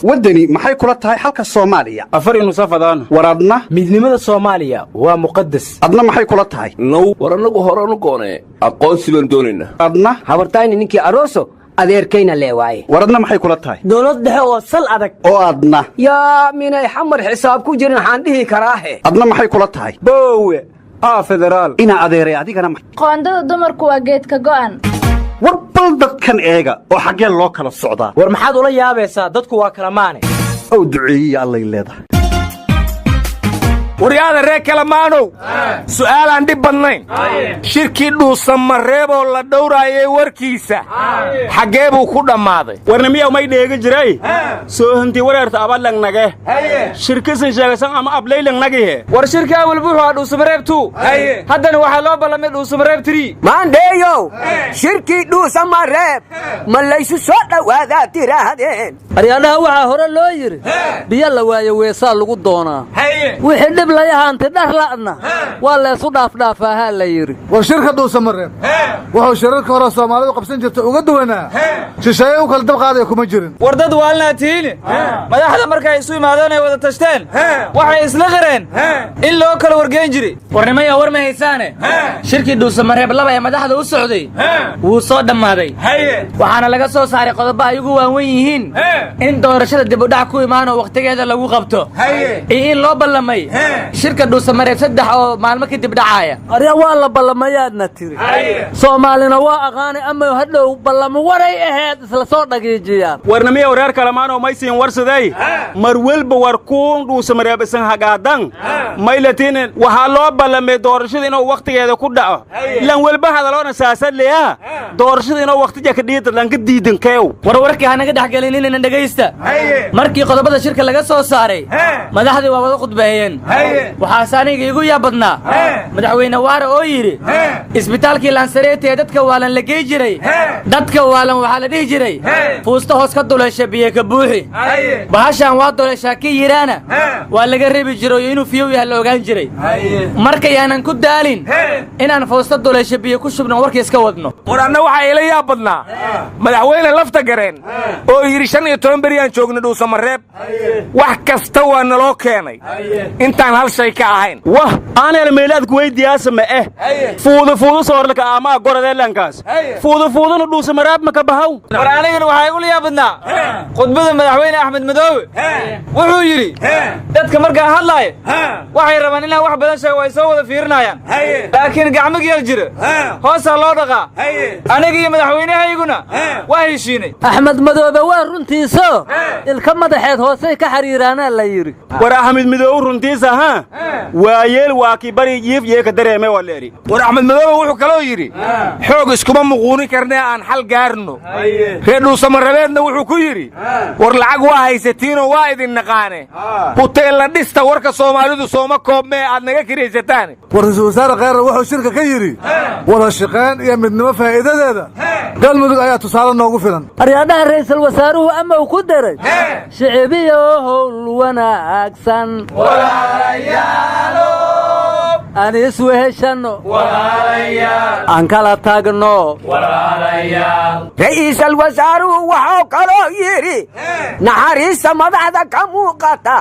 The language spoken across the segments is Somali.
Waddani, maxay kula tahay xalka Soomaaliya? Afar nusafadaan. War adna? Midnimada Soomaaliya waa muqadas. Adna maxay kula tahay? Now, war annagu horanu goonee aqoonsi baan doonaynaa. Adna? Habartayni ninkii aroso, adeerkayna lee waaye. War adna maxay kula tahay? Dowlad dhexe oo sal adag. Oo adna? Yaa, minay Xamar xisaab ku jirin waxaan dhihi karaahe. Adna maxay kula tahay? Boowe aa federaal. Inaa adeeray, adigana Qoondada dumarku waa geedka go'an. War bal dadkan eega oo xaggeen loo kala socdaa. War maxaad ula yaabaysaa? Dadku waa kala maane. Ow duceeyiya allay leedahay. Waryaada reer Kalamaanow, su'aalaan dhib badnayn: shirkii Dhuusamareeboo la dhowraayay warkiisa xaggee buu ku dhammaaday? Warnamiyaw, may dheegi jiray soo hanti wareerta abalangnage shirkisan sheegasan ama ablaylangnagahe. War shirka awal wuxuu ahaa Dhuusamareeb 2, haddana waxaa loo ballamay Dhuusamareeb 3. Maandheeyow, shirkii Dhuusamareeb ma laysu soo dhowaadaa tiraahdeen? Aryaadhaha, waxaa hore loo yidhi: biyo la waayo weesaa lagu doonaa, wixii dhib layahaanti dhar la'na waa leesu dhaafdhaafaahaa la yidhi. War shirka Dhuusamareeb wuxuu shirarka hore Soomaalidu qabsan jirta uga duwanaa, shisheeye u kala dab qaadaya kuma jirin. War dad waalnaa tihiin. Madaxda markay isu imaadeen ay wada tashteen, waxay isla qireen in loo kala wargeyn jiray. Warnimaya, war ma haysaane, shirkii Dhuusamareeb 2 ee madaxda u socday wuu soo dhammaaday, waxaana laga soo saaray qodobo ay ugu waawen yihiin in doorashada dibudhac ku imaanoo wakhtigeeda lagu qabto iyo in loo ballamay shirka Dhuusamareeb 3 oo maalmo kadib dhacaaya. Arya, waa la ballamayaadna tiri, Soomaalina waa aqaanay ama hadhow ballamo waray ahayd isla soo dhagiijiyaan. Warnamiyaw, reer Kalamaanoo, maysiin warsaday mar welba war kuun Dhuusamareeb isan hagaadan maylatiin. Waxaa loo ballamay doorashada inuu wakhtigeeda ku dhaco. Lan welba hadaloona saasadleya, doorashada inuu wakhtija ka dhiida lanka diidan keew. War warkii hanaga dhex gelinina, dhegaysta. Markii qodobada shirka laga soo saaray, madaxdii waa wada khudbeeyeen. Waxaase aniga iigu yaab badnaa madaxweyne Waare oo yidhi: isbitaalkii Laansareeti ee dadka waalan la gey jiray, dadka waalan waxaa la dhihi jiray fuusta hoos ka duleesha biyo ka buuxi, bahashaan waa duleeshaa ki yidhaana waa laga reebi jiray oo inuu fiyow yahay la ogaan jiray. Markayaanan ku daalin inaan fuusta duleesha biyo ku shubno, warkii iska wadno. War anna waxaa ila yaab badnaa madaxweyne Lafta Gareen oo yidhi: 15 beriyaan joogna Dhuusamareeb, wax kasta waa naloo keenay intaan hal shay ka ahayn. Wah, aaneel meelaadku weydiyaasa ma eh fuudu fuudu soorlaka aamaa goradeelankaas fuudu fuuduna Dhuusamareeb ma ka bahaw. War anigana waxaa igula yaab badnaa khudbada madaxweyne Axmed Madoobe. Wuxuu yidhi: dadka markaan hadlaayo waxay rabaan inaan wax badan sheego, ay soo wada fiirinayaan, laakiin gacmo geel jira hoosaa loo dhaqaa. Aniga iyo madaxweynahayguna waa heshiinay. Axmed Madoobe waa runtiiso, ilka madaxeed hoosay ka xariiraanaa la yidhi. War Axmed Midoobe runtiisa ha waayeel waa kii bari jiif yeeka dareeme waa leeri. War Axmed Madoobe wuxuu kaloo yidhi: xoog iskuma muquunin karnee aan xal gaarno. Reer Dhuusamarabeedna wuxuu ku yidhi: war lacag waa haysatiinoo waa idin naqaane, huteella dhista, warka Soomaalidu sooma koobmee aad naga kiraysataan. War ra-iisul wasaare Kheyre wuxuu shirka ka yidhi: wada shaqayn iyo midnimo faa'iidadeeda Galmudug ayaa tusaale noogu filan. Aryaadhaha, ra'iisul wasaaruhu ama uu ku daray shicibiyo howl wanaagsan aan isweheshanno, aan kala tagno. Ra'iisal wasaaruhu waxuu kaloo yidhi: naxariista madaxda ka muuqata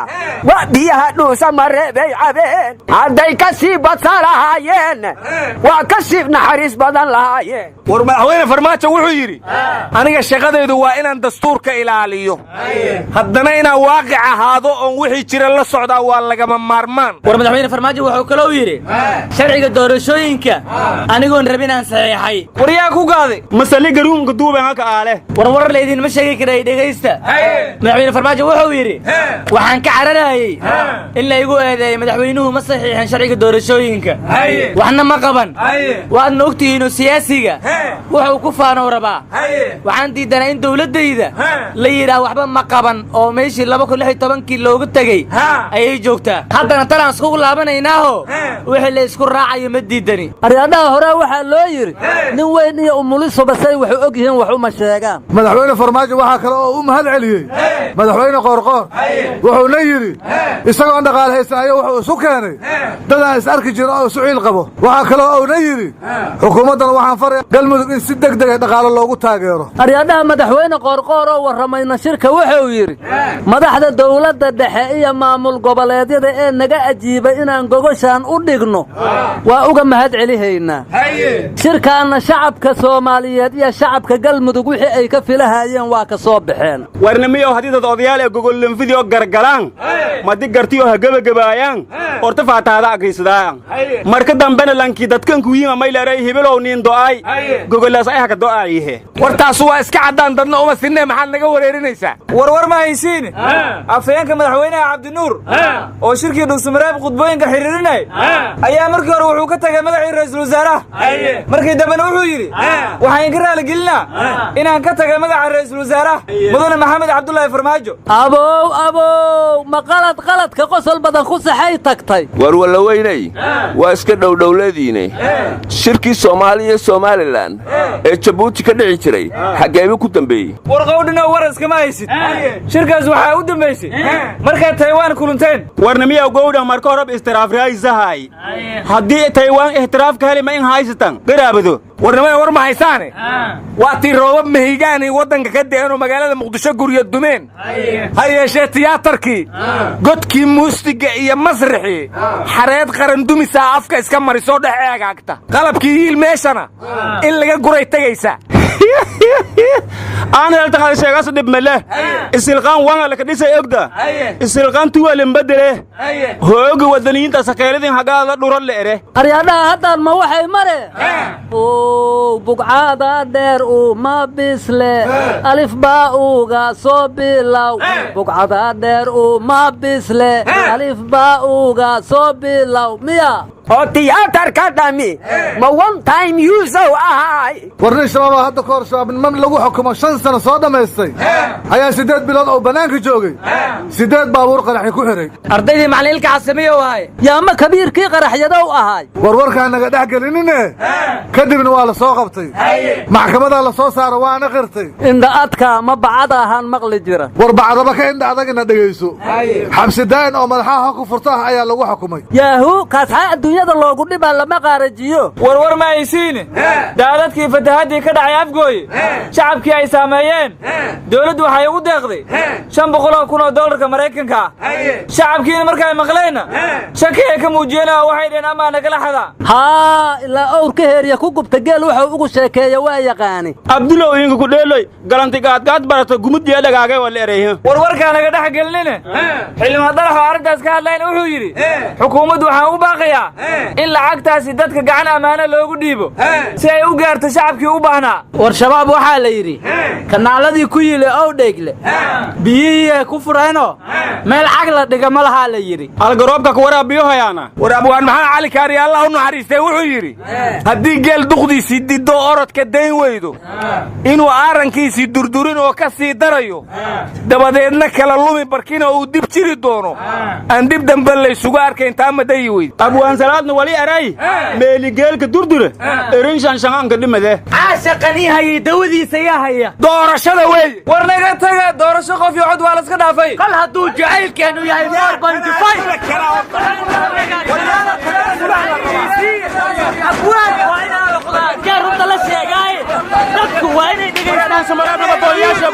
waa biyaha Dhuusamareebay cabeen. Hadday ka sii badsan lahaayeen, waa ka sii naxariis badan lahaayeen. War madaxweyne Farmaajo wuxuu yidhi: aniga shaqadaydu waa inaan dastuurka ilaaliyo, haddana inaan waaqic ahaado oon wixii jira la socdaa waa lagama maarmaan. War madaxweyne Farmaajo wuxuu kaloo yidhi: sharciga doorashooyinka anigoon rabin aan saxiixay. War yaa ku gaaday? Masali garuunka duuban halka aale. War warar laydinma sheegi karay, dhegaysta. Madaxweyne Farmaajo wuxuu yidhi: waxaan ka cararayey in laygu eedeeyo madaxweynuhu ma saxiixin sharciga doorashooyinka, waxna ma qaban. Waadna ogtihiinoo siyaasiga wuxuu ku faanow rabaa. Waxaan diidanaa in dowladdayda la yidhaah waxba ma qaban oo meeshii 2016-kii loogu tegey ayay joogtaa. Haddana talaan iskugu laabanaynaaho. Wixii la isku raacayo ma diidani. Aryaadhaha, horaa waxaa loo yidhi nin weyn iyo umulisuba say waxu og yihiin wax uma sheegaan. Madaxweyne Farmaajo waxaa kale oo u mahad celiyey madaxweyne Qoorqoor, wuxuuna yidhi isagoon dhaqaale haysan ayaa wuxuu isu keenay dad aan is arki jirin oo isu ciil qabo. Waxaa kaloo uuna yidhi xukuumaddan waxaan faraya Galmudug in si deg dega dhaqaalo loogu taageero. Aryaadhaha, madaxweyne Qoorqoor oo warramayna shirka wuxuu yidhi madaxda dowladda dhexe iyo maamul goboleedyada ee naga ajiibay inaan gogoshaan u dhigno waa uga mahad celihaynaa. Shirkaanna shacabka Soomaaliyeed iyo shacabka Galmudug wixii ay ka filahayeen waa ka soo baxeen. Warnimiyow, haddii dad odayaal ee gogollanfidii oo gargalaan madi gartiyoo ha gebagabaayaan, horta faataada agriisadaayaan, marka dambena lankii dadkankuyiima mayleeray hibilow niin do'ay gogolaas ay haka do'aayihe. War taasu waa iska caddaan, dadna uma sinee, maxaad naga wareerinaysaa? Warwar ma haysiin. Afhayeenka madaxweynaha Cabdinuur oo shirkii Dhuusamareeb khudbooyinka xiriirinay ayaa markii hore wuxuu ka tagay magacii ra'iisul wasaaraha, markii dambena wuxuu yidhi waxaan ka raaligelinaa inaan ka tagay magaca ra'iisul wasaaraha mudane Maxamed Cabdulaahi Farmaajo. Abow, abow, ma qalad qaladka qosol badan ku saxay tagtay? War wallaweynay, waa iska dhowdhowladiine. Shirkii Soomaaliya iyo Somalilan ee Jabuuti ka dhici jiray xaggeeba ku dambeeyey? Warqowdhinoo, war iskama haysid. Shirkaas waxaa u dambaysay markaad Taywaan kulunteen. Warnimiyow gowdha, marka horeb istiraafraysahay haddii Taywaan ixtiraaf ka heli ma in haysatan garaabado. Warnimada, war ma haysaane, waa tii roobab mahigaanay waddanka ka de'eenoo magaalada Muqdisho guryo dumeen. Ha yeeshee tiyaatarkii, godkii muusiga iyo masrixii xareed qarandumisaa afka iska marisoo dhex eegaagta. Qalabkii yiil meeshana in laga guray tegaysa. Aan heltaqada sheegaas dhib male. Isilqaan wanga laka dhisay ogda, isilqaan tuwalen bedele hooga wadaniyiinta sakeeladin hagaada dhuro la ere. Aryaadhaha, haddaan ma waxay mare ow bugcaada dheer uma bisle alif baa uga soo bilow, bugcada dheer uma bisle alif baa uga soo bilow miya? Oo tiyaatarka dhami ma one time use ahaay? War nin Shabaabaa hadda ka hor shabaabnimo lagu xukumo 5 sano soo dhammaystay ayaa 8 bilood oo bannaanka joogay siddeed baabuur qaraxi ku xidhay. Ardaydii macalilka xasamiyow ahay. Yaama kabiirkii qaraxyadow ahaay? Warwarkaan naga dhex gelinine, kadibna waa la soo qabtay, maxkamadaa la soo saara, waana qirtay. Indha adka ma bacada ahaan maqli jira. War bacdaba ka indha adag ina dhegayso. Xabsi daa'in oo madaxaha ku furto ah ayaa lagu xukumay. Yaahu, kaasxaa adduunyada loogu dhibaa lama qaarajiyo. Warwar ma haysiine, daadadkii fatahaddii ka dhacay Afgooye shacabkii ay saameeyeen dowladdu waxay ugu deeqday 500,000 oo doolarka Maraykanka ah. Shacabkiina markaay maqleenna shaki ay ka muujiyeen oo waxay dhaheen amaa nagala xadaa. Haa, ilaa owr ka heeriya ku gubta geel wuxuu ugu sheekeeya waa yaqaani. Abdulow, inka ku dheeloy galanti gaadgaad barato gumuddiya dhagaagay waa la ereyha. Warwarkaa naga dhex gelinine, xildhibaan Dalax oo arrintaas ka hadlayna wuxuu yidhi xukuumaddu waxaan u baaqayaa in lacagtaasi dadka gacan ammaano loogu dhiibo si ay u gaarto shacabkii u baahnaa. War Shabaab waxaa la yidhi kanaaladii ku yili ow dheegle biyihii ay ku fureenoo meel cag la dhiga ma lahaa la yidhi. Algaroobka ku waraabiyo hayaana. War abwaan Maxamed Cali Kaari, Allah u naxariistay, wuxuu yidhi haddii geel duqdiisii diddo orodka dayn weydo inuu aarankiisii durdurin oo ka sii darayo, dabadeedna kala lumi barkina uu dib jiri doono aan dib dambe laysugu arkayn, taa ma dayi weyd? Abwaan Salaadna wali eray meeligeelka durdure erin shanshangaanka dhimade. Caashaqanii hayay dawadiisa yaa haya? Doorashada weeye. War naga taga, doorasho qof iyo cod waa laska dhaafay. Kol hadduu jacaylkeenu yahay. Runta la sheegaaye, dadku waa inay dhegaystaan. Samaraa, nabadooyaasha.